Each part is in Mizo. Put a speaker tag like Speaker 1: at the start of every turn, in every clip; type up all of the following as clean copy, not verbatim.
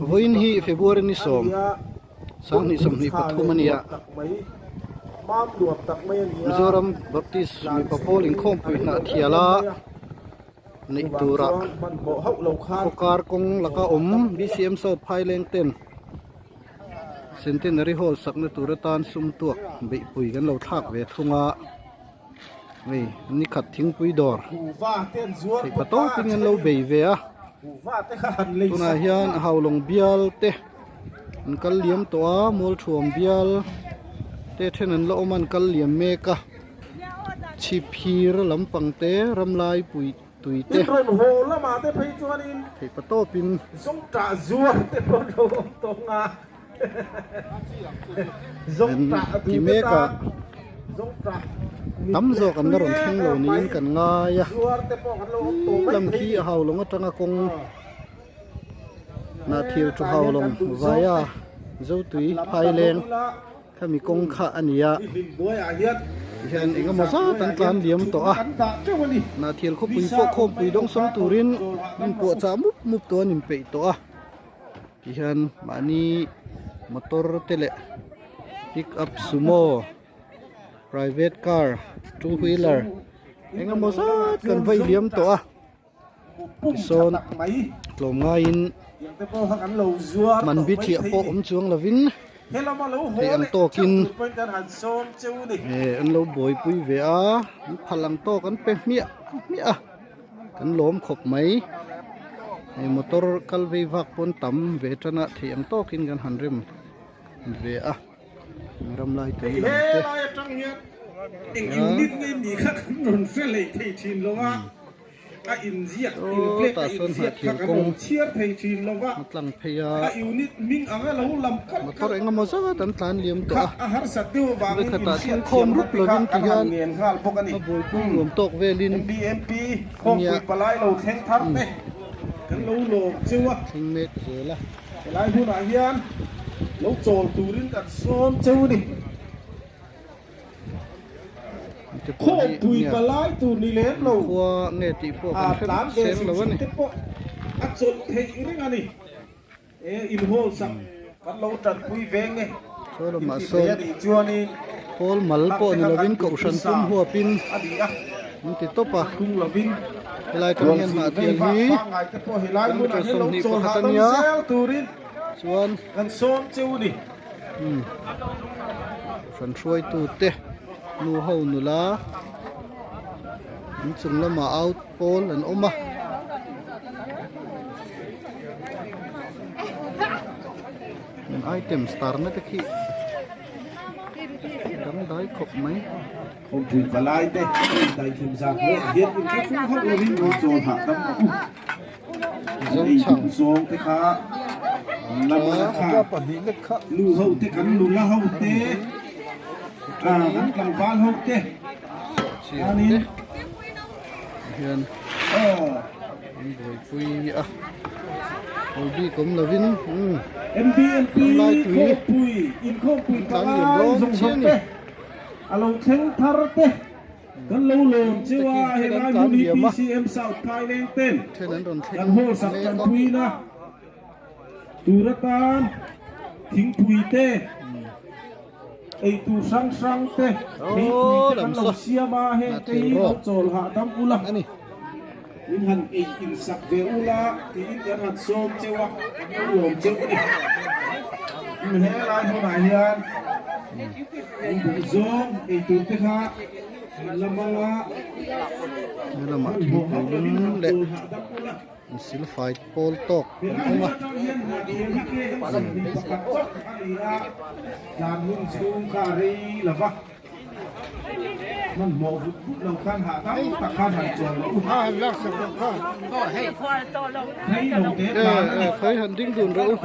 Speaker 1: Vawiin hi February ni sawm sanghnih 24 a ni a, Mizoram Baptist mipa pawl inkhawmpui hnah thial a neih tura khawkar kawng laka awm BCM South Phaileng ten Centenary Hall sakna tur atan sum tuak beihpui kan lo thlak ve thung a. Hei nikhat thingpui dawr theih pa tawpin an lo bei ve a tunah hian haulawng bial te an kal liam tawh a mualthuam bial te then an la awm a an kal liam mek a chhipphir lampang te ramlai pui tui te theih pa tawpin an ti mek a tam zawk an la rawn thleng lo niin kan ngai a lam khi a hau lawng atanga kawng hnah thil thu hau lawng vaia zotui phaileng khami kawng kha a ni a tihian eng emaw zat an tlan liam tawh a hnah thil khawpui pawh khawmpui dawng sawng turin in puahchah mup mup tawh an inpeih tawh a. Tihian mahni motor te leh pick up sumo private car two wheeler eng emaw zat kan vei liam tawh a tisawn tlawm ngaiin man bithliah pawh awm chuang lovin theih ang tawkin eh an lo buaipui ve a an phal ang tawk an pe hmiah hmiah a. Kan lawm khawp mai. Hei motor kal vei vak pawn tam ve tan a theih ang tawkin kan han rem ve a. Ram lai tui lam te.
Speaker 2: Helai atang hian eng unit nge ni kha kan rawn hre leh thei thin lo a. A inziak in plate a inziak kha kan rawn chhiar thei thin lo a.
Speaker 1: Tlang phei a.
Speaker 2: A unit hming anga lo lam khat
Speaker 1: Motor eng emaw zat an tlan liam tawh
Speaker 2: kha
Speaker 1: a.
Speaker 2: a harsat deuh avangin
Speaker 1: Vawikhatah
Speaker 2: inhriat
Speaker 1: thil khawm
Speaker 2: thiamna
Speaker 1: rup
Speaker 2: te kha
Speaker 1: lovin
Speaker 2: kan han
Speaker 1: tihian
Speaker 2: ngen nghal bawk a ni.
Speaker 1: a buaipui nuam tawk velin
Speaker 2: MBMP
Speaker 1: nia
Speaker 2: khawmpui palai lo thleng thar te kan lo lawm cheu a.
Speaker 1: Thleng mek zel a.
Speaker 2: Helai hunah hian lo chawl turin kan sawm cheu a ni.
Speaker 1: Te pawh hi
Speaker 2: Khawmpui
Speaker 1: nia
Speaker 2: palai tur ni lem lo.
Speaker 1: Khua nge tih pawh
Speaker 2: A
Speaker 1: kan hre
Speaker 2: tlan ve
Speaker 1: seng
Speaker 2: hrim
Speaker 1: lo a
Speaker 2: hrim
Speaker 1: ni.
Speaker 2: te pawh a chawlh theih reng a ni. E in hall sak kan lo tanpui veng e.
Speaker 1: Chaw lamah
Speaker 2: Inti
Speaker 1: sawn
Speaker 2: thei a nih chuanin
Speaker 1: pawl mal pawh ni lovin kohhran pum huapin
Speaker 2: a ni a.
Speaker 1: an ti tawp a.
Speaker 2: Tung lovin
Speaker 1: Helai tang hian
Speaker 2: ruang
Speaker 1: hnah
Speaker 2: zin vei
Speaker 1: thial
Speaker 2: vak
Speaker 1: hi
Speaker 2: pangngai te pawh helai hmunah
Speaker 1: kilometer
Speaker 2: hian lo
Speaker 1: 21
Speaker 2: chawl
Speaker 1: a
Speaker 2: hahdam
Speaker 1: nia.
Speaker 2: zel turin
Speaker 1: Chuan
Speaker 2: kan sawm cheu ni.
Speaker 1: Umm kohhran hruaitu te nu ho nula in chung lamah out pawl an awm a. Item star na te khi dangdai khawp mai.
Speaker 2: Khawmpui palai te daihlim zat hnuaiah hian in hre fung hauh lovin lo chawl hahdam ang u. An ei duh zawng te kha lamana kha nu ho te kan nula ho te kan tlangval ho te chuanin
Speaker 1: hian an buaipui a hawi bik awm lovin umm
Speaker 2: MBMP
Speaker 1: ramlai tui
Speaker 2: khawmpui inkhawmpui
Speaker 1: an tlan liam
Speaker 2: palai
Speaker 1: dawn
Speaker 2: zawng
Speaker 1: chiah
Speaker 2: zawng
Speaker 1: a ni.
Speaker 2: te a lo thleng thar te kan lo lawm cheu a helai hmun hi PCM South Phaileng ten kan hall sak tanpuina tur atan thingpui te Ei tur hrang hrang te, theipui te kan lo siam a, heng te hi lo chawl hahdam ula, min han ei in sak ve ula tiin kan han sawm cheu a, kan lo lawm cheu a ni. He lai hmunah hian an duh zawng ei tur te kha an la hmang a,
Speaker 1: Helamah
Speaker 2: hmanhmawh
Speaker 1: thingpui
Speaker 2: hauh lovin
Speaker 1: lum
Speaker 2: han
Speaker 1: leh
Speaker 2: chawl hahdam ula.
Speaker 1: An sil fai pawl tawk kan awm a. Khawi han ding dun rawh u.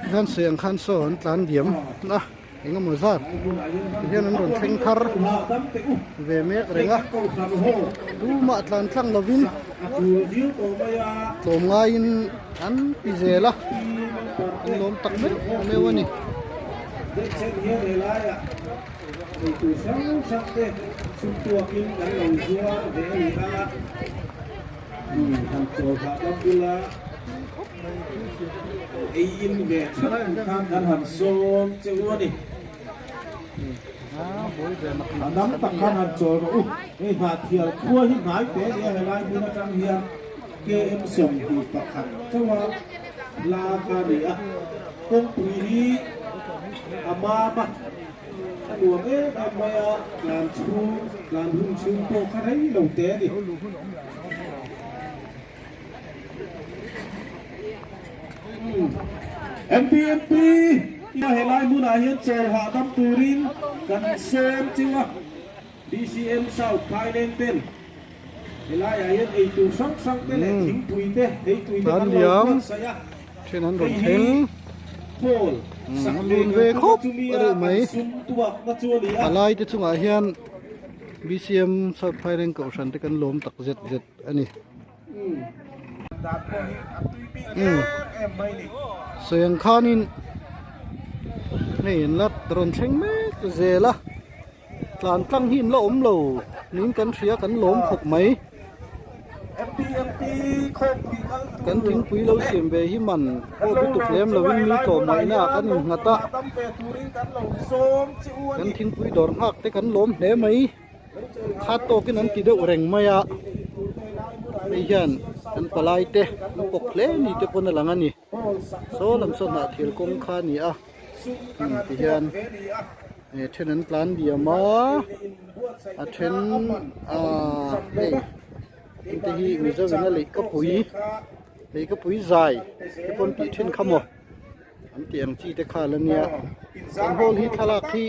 Speaker 1: Hian siang khan saw an tlan diam a eng emaw zat tihian an rawn thleng thar ve mek reng a tumah tlan tlang lovin tlawm ngaiin an ti zel a an lawm tak meuh meuh a ni.
Speaker 2: Denchhen hian helaiah eitur hrang hrang te sum tuakin kan lo zuar ve a ni a, han chawl hahdam bula ei in ve theuh tur khan kan han sawm che u a ni. A dang tak khan han chawl rawh u, hei Hnahthial khua hi hnai te a ni a, helai hmun atang hian KM 21 chauha la kha a ni a, kawngpui hi a mam a, a nuam em em mai a, tlan chhung, tlan hun chhung pawh kha rei lo te a ni. MPMP ina helai hmunah hian chawl hahdam turin kan sawm chiu a, BCM South Thailand ten helaiah hian eitur hrang hrang te leh thingpui te, theitui te kan lo buatsaih a, hei hi hall sak ve kan tum a chumi a kan sum tuakna chu a ni a.
Speaker 1: Palai te chungah hian BCM South Thailand kohhran te kan lawm tak zet zet a ni. Sawi ang khanin hei an la rawn thleng mek zel a tlan tlang hi an la awm lo niin kan hria kan lawm khawp mai kan thingpui lo siam ve hi man pawh lutuk lem lovin mi tlawmngaihna ah kan innghat a kan thingpui dawr nghak te kan lawm hle mai. Khat tawkin an ti deuh reng mai a, hei hian kan palai te an pawk hle ni te pawn a lang a ni, saw lam saw hnahthil kawng kha a ni a, ti hian eh then an tlan diam a, a then ahh hei hengte hi Mizo in a leihkapui leihkapui zai te pawn tih thin kha maw. An tih ang chi te kha la nia, kan hall hi thlalak hi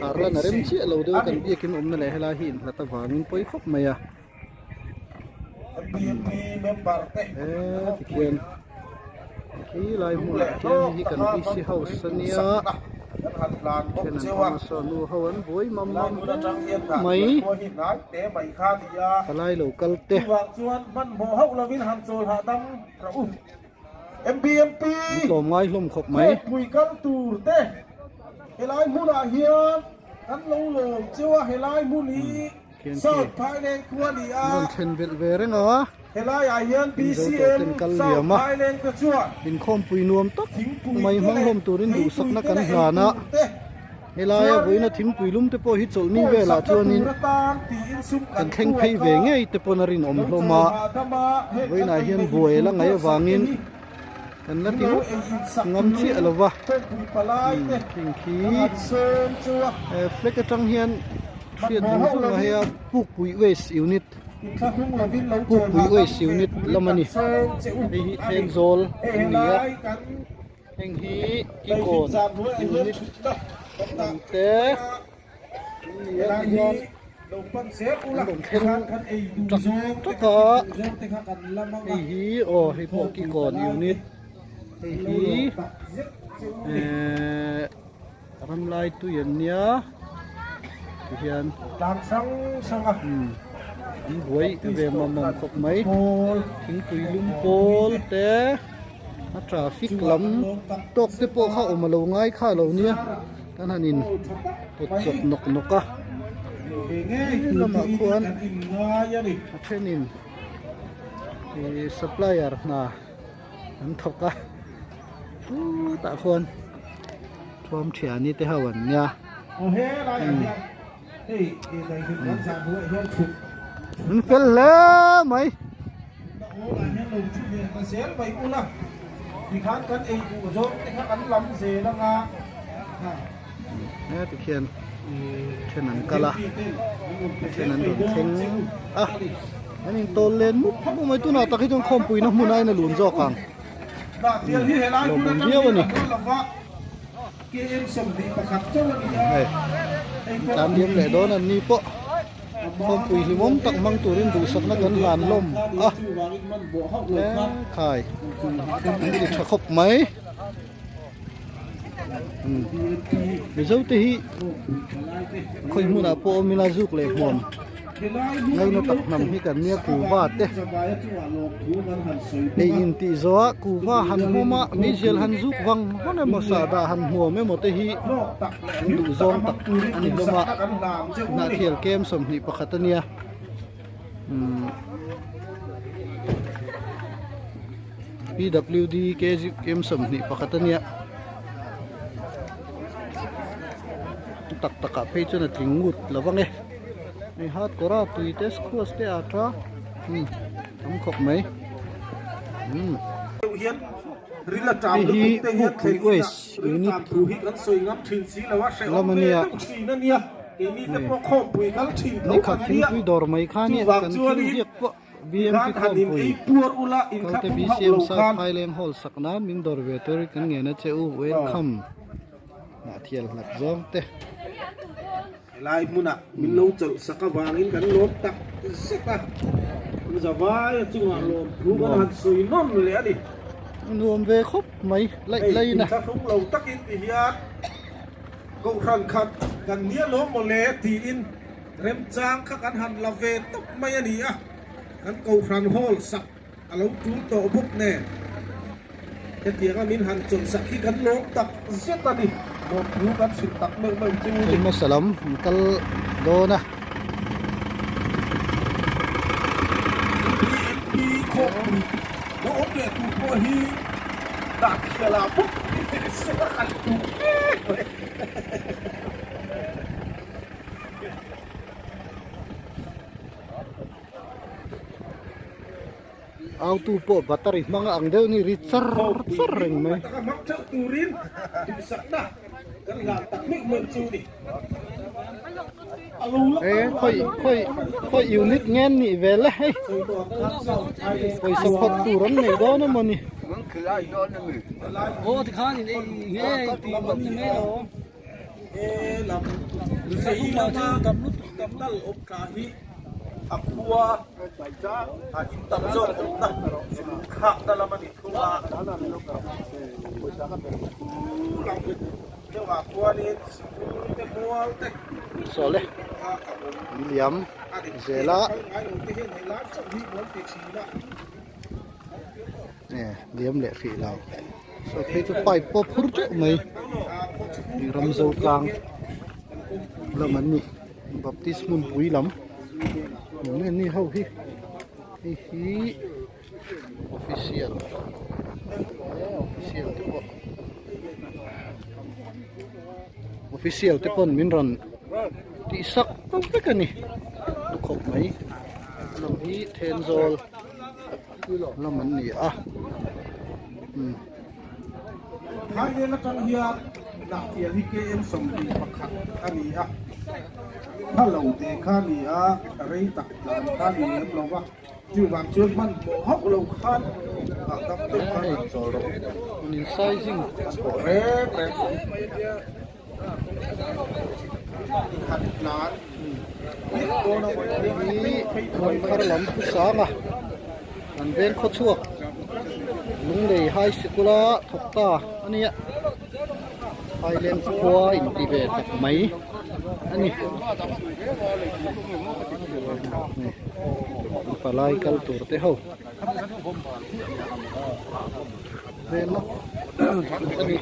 Speaker 1: tarlan a rem chiah lo deuh kan biakin awmna leh helai hi inhlat avangin pawi khawp mai a. He tikhian khi lai hmunah khian hei hi kan VC house a nia, then an awm a saw nu ho an buai mam mam hle mai, palai lo kal te.
Speaker 2: MBMP
Speaker 1: An tlawm ngai hlawm khawp mai.
Speaker 2: Khawpui kal tur te helai hmunah hian kan lo lawm cheu a, helai hmun hi South Thailand khua a ni a.
Speaker 1: An rawn thlen belh ve reng a.
Speaker 2: Helaiah hian BCM South Thailand te chuan
Speaker 1: Inkhawmpui nuam tak mai hmang hlawm turin duhsakna kan hlan a. Helaia vawiina thingpui lum te pawh hi chawlhni velah chuanin kan thleng phei ve ngei te pawn a rinawm hlawm a, vawiinah hian buai la ngaih avangin kan la ti ngawt ngam chiah lo va, khing khi flag atang hian hriat zung zung a hei a Pukpui Waste Unit Pukpui Waste Unit lam a ni, hei hi Thenzawl an ni a. Heng hi kikawn unit lam te an ni a tihian an rawn thleng tak tak a hei hi aw hei pawh kikawn unit hei hi ehh ramlai tui an nia tihian an buai ve mam mam khawp mai thingpui lum pawl te. A traffic lam tawk te pawh kha awm a lo ngai kha lo nia kan han in pawt chawp nawk nawk a lamah khuan a thenin ih supplier hna an thawk a chutah khuan thuam thiani te ho an nia an fel hle mai. He tikhian then an kal a then an rawn thleng a an intawl len mup mup mai tunah tak hi chuan khawmpuina hmun aiin a lun zawk ang lawmawm viau a ni. Hei tlan liam leh dawn an ni pawh khawmpui hlimawm tak hmang turin duhsakna kan hlan hlawm a khai an ti tha khawp mai mizo te hi khawi hmunah pawh awm ila zuk leh hmuam. Ngaina tak hnam hi kan nia kuva te ei in tih zawh a kuva han hmawm a meizial han zuk vang vang emaw sahdah han hmuam emaw te hi an duh zawng tak a ni hlawm a Hnahthial kem 21 a nia umm PWD kem 21 a nia. Tak takah phei chuan a tling ngut lo vang e. Hei hat kawr a tui te squash te a tha umm tam khawp mai umm. Hei hi Pukpui West unit lam a nia nikhat thingpui dawr mai kha nia kan thil ziak pawh BMP khawmpui kalte BCM South Phaileng Hall sak nan min dawr ve tur kan ngen a che u welcome. Hnahthial hlak zawng te.
Speaker 2: Helai hmunah min lo chawlh sak avangin kan lawm tak zet a, kan zavai a chungah lawm thu kan han sawi nawn leh a ni.
Speaker 1: Nuam ve khawp mai laih lain a.
Speaker 2: Hei inthlahrung lo takin ti hian Kohhran khat kan nia lawm mawle tiin remchang kha kan han la ve tawp mai a ni a, kan Kohhran hall sak A lo tul tawh bawk nen hetianga min han chawlhsak hi kan lawm tak zet a ni. Lawmthu kan hrilh tak meuh meuh chu ni.
Speaker 1: Hmasa lam an kal dawn a.
Speaker 2: BNP khawpui lo awm leh tur pawh hi dah thialah bawk ni teh se a kan duh mek mai.
Speaker 1: Auto pawh battery hmang a ang deuh ni ri char char reng mai. E khawi khawi khawi unit ngen nih vel e hei pawisa phawt tur an nei dawn emaw ni.
Speaker 2: A khua a in tam zawk awmna khakna lam a ni thung a, lam deuhah khuanin sikul te mual te
Speaker 1: Saw le William Zela e liam leh hrih lo saw phei chu pipe pawh phur teuh mai ram zo tlang lam an ni. Baptist hmunpui lam eng nge ni ho hi hei hi official official te pawh official te pawn min rawn tih sak tawk vek a ni lukhawp mai lam hi Thenzawl lam an ni a umm.
Speaker 2: Thailand atang hian Hnahtial hi KM 21 a ni a, hla lo te kha a ni a, rei tak tlan kha a ni lem lo va, chuvang chuan hmanhmawh hauh lo khan hahdam deuh khan an chawl rawh. Hmanhmawh reng reng suh. Khat tlan hmiah dawn a
Speaker 1: Hei hi Hmunthar lam thu sang a, an veng khaw chhuak Lunglei High Sikul a thawk ta a nia. Highland khua inti ve tak mai a ni. Palai kal tur te ho vel a ni.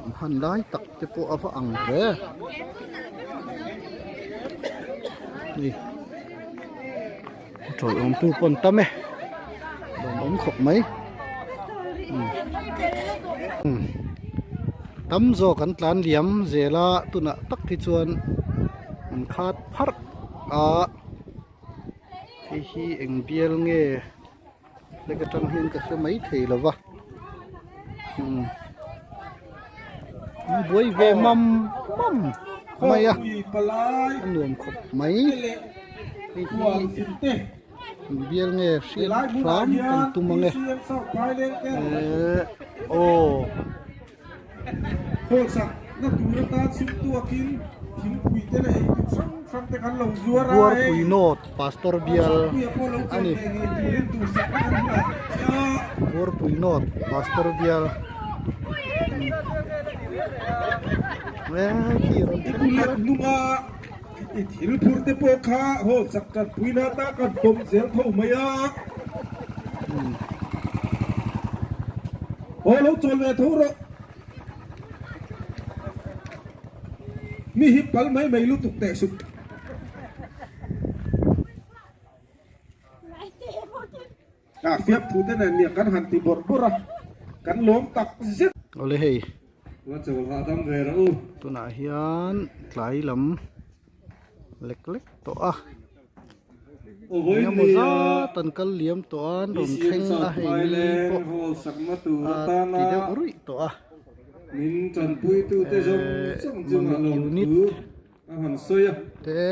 Speaker 1: An han lai tak te pawh a va ang hle ni tawih awm tu pawn tam e lawm awm khawp mai tam zawk an tlan liam zel a tunah tak hi chuan an khat pharh a. Hei hi eng bial nge hlek atang hian ka hre mai thei lo va umm an buai ve mam mam mai a a nuam khawp mai hei hi eng bial nge hriat hram kan tum ang e ehh aw. Buarpui North Pastor bial a ni. Buarpui North Pastor bial.
Speaker 2: Hnunga i thil phur te pawh kha haw chak kan puina ta kan pawm zel tho mai a. Aw lo chawl ve tho rawh. Mi hi pal mai mai lutuk teh suh. A fiap thu te nen nia kan han ti bawrh bawrh a, kan lawm tak zet.
Speaker 1: Awle hei.
Speaker 2: Va chawl hahdam ve rawh u.
Speaker 1: Tunah hian tlai lam lek lek tawh a. Engemaw zat an kal liam tawh a, an rawn thleng a hei ni pawh a ti deuh ruih tawh a. Mamit unit te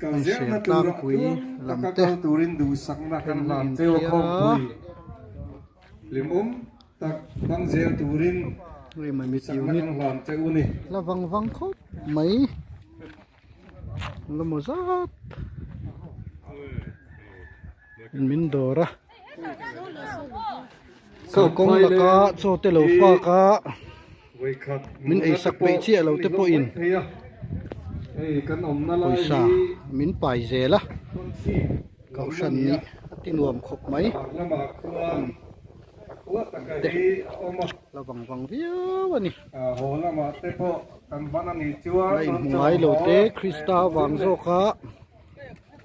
Speaker 1: an hriat tlangpui lam te then inthiar a. Hei mamit unit la vang vang khawp mai. Engemaw zat min dawr a kalkawng laka chaw te lo fak a min eisak peih chiah lo te pawhin pawisa min pai zel a kohhran nih a ti nuam khawp mai te la vang vang viau a ni. La inhmu ngai lo te Krista vang zawka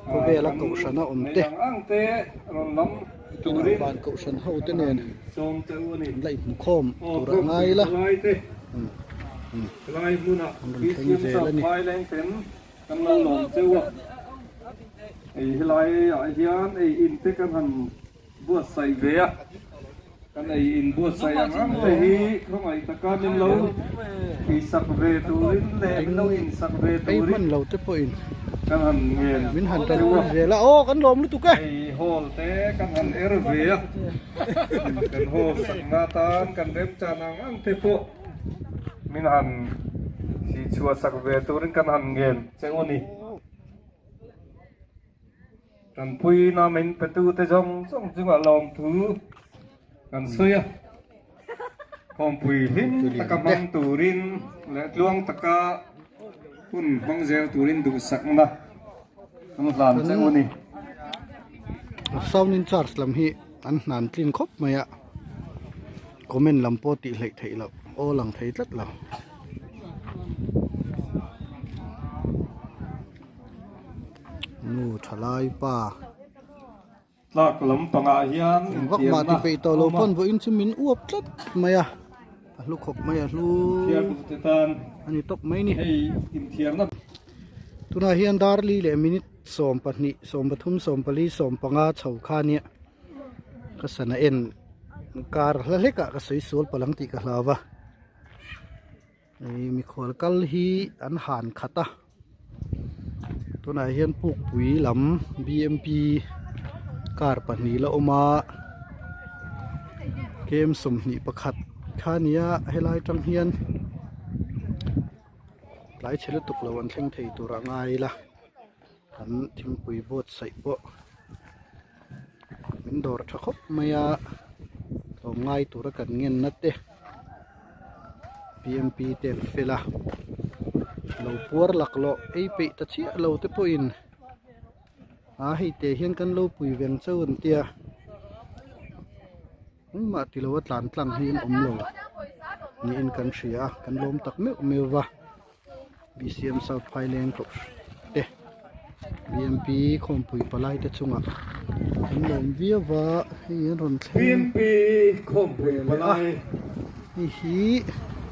Speaker 1: khawvela kohhran a awm te tunah van kohhran ho te nen an la inhmu khawm tur a ngai la an rawn thleng zel a ni.
Speaker 2: Buatsaih ve a, kan ei in buatsaih ang ang te hi khawngaih taka min lo tihsak ve turin leh min lo insak ve
Speaker 1: turin hman lo te pawhin
Speaker 2: kan han ngen
Speaker 1: min han tanpui zel a, aw kan lawm lutuk e.
Speaker 2: Ei hall te kan han er ve a, kan hall sakna atan kan remchan ang ang te pawh min han sihchhuahsak ve turin kan han ngen che u ni. Tanpuina min petute zawng zawng chungah lawmthu kan sawi a, khawmpui hlim taka hmang turin leh tluang taka hun hmang zel turin duhsakna kan hlan che u ni.
Speaker 1: Sound in charge lam hi an hnan tlin khawp mai a, comment lam pawh tih hleih theih loh aw lang thei tlat lo. Nu thalai pa.
Speaker 2: Tlak lam pangah hian
Speaker 1: Vak mah ti peih tawh lo pawn vawiin chu min uap tlat mai a, a hlu khawp mai a hlu a ni tawp mai ni. Tunah hian darli leh minute 12, 13, 14, 15 chho kha nia ka sana en kar hla hlekah ka sawi sual palh ang tih ka hlau va. Ih mikhual kal hi an han khat a tunah hian pukpui lam bmp car pahnih la awm a kem 21 kha a ni a helai atang hian tlai chhe lutuk lo an thleng thei tur a ngai ila an thingpui buatsaih pawh min dawr tha khawp mai a tlawmngai tura kan ngenna te. Bmp te an fel a lo puar laklawh ei peih ta chiah lo te pawhin a hei te hian kan lo pui veng chauh an tia engmah ti lo a tlan tlang hi an awm lo niin kan hria a kan lawm tak meuh meuh va bcm south phaileng te bmp khawmpui palai te chungah an lawm viau va hei an rawn thleng
Speaker 2: bmp khawmpui palai
Speaker 1: hei hi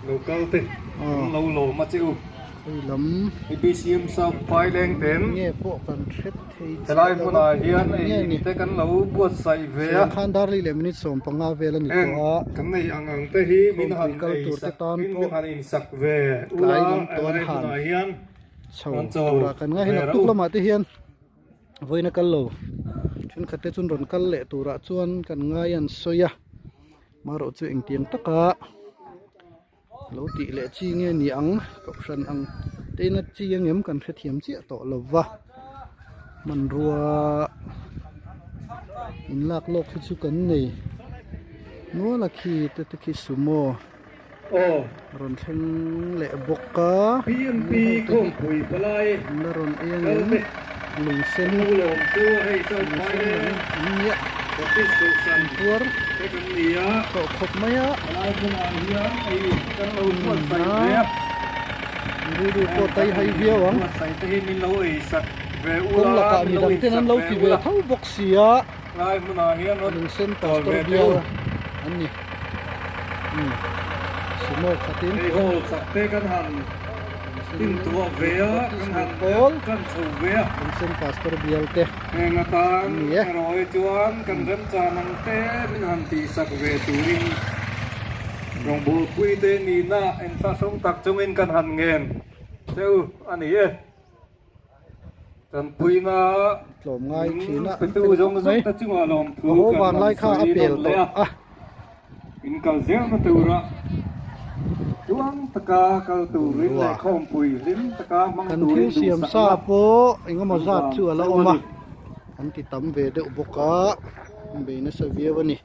Speaker 2: local te an lo lawm a che u
Speaker 1: hei lam
Speaker 2: bcm south phaileng ten
Speaker 1: nge pawh kan hre thei
Speaker 2: helai hmunah hian ei in te kan lo buatsaih ve a
Speaker 1: khan darli leh minute 15 vel a ni tawh a
Speaker 2: kan nei ang ang te hi min han
Speaker 1: kal tur te tan pawh
Speaker 2: min han in sak ve
Speaker 1: tlai lam tawh an han chho turah kan ngai hei naktuk lamah te hian vawiin a kal lo thenkhat te chuan rawn kal leh turah chuan kan ngai an sawi a marawh chu engtiang taka lo tih leh chi nge ni ang kohhran ang teina chi angem kan hrethiam chiah tawh lo va hmanrua in lak lawk hi chu kan nei. Nual a khi te te khi sumo rawn thleng leh bawk a mi ho te hi an la rawn ei angin lung sen lung sen lam an nia an puar tawh khawp mai a rilru pawh tai hai viau ang kawng lakah midang ten an lo ti ve tho bawk si a. Lungsen pastor bial an ni umm sumo khatin Lungsen pastor bial te an ni e. Tlawm ngai thin a an fel khawp mai a haw van lai kha a pel tawh a. Bungrua kan thil siam sa pawh eng emaw zat chu a la awm a an ti tam ve deuh bawk a an bei nasa viau a ni.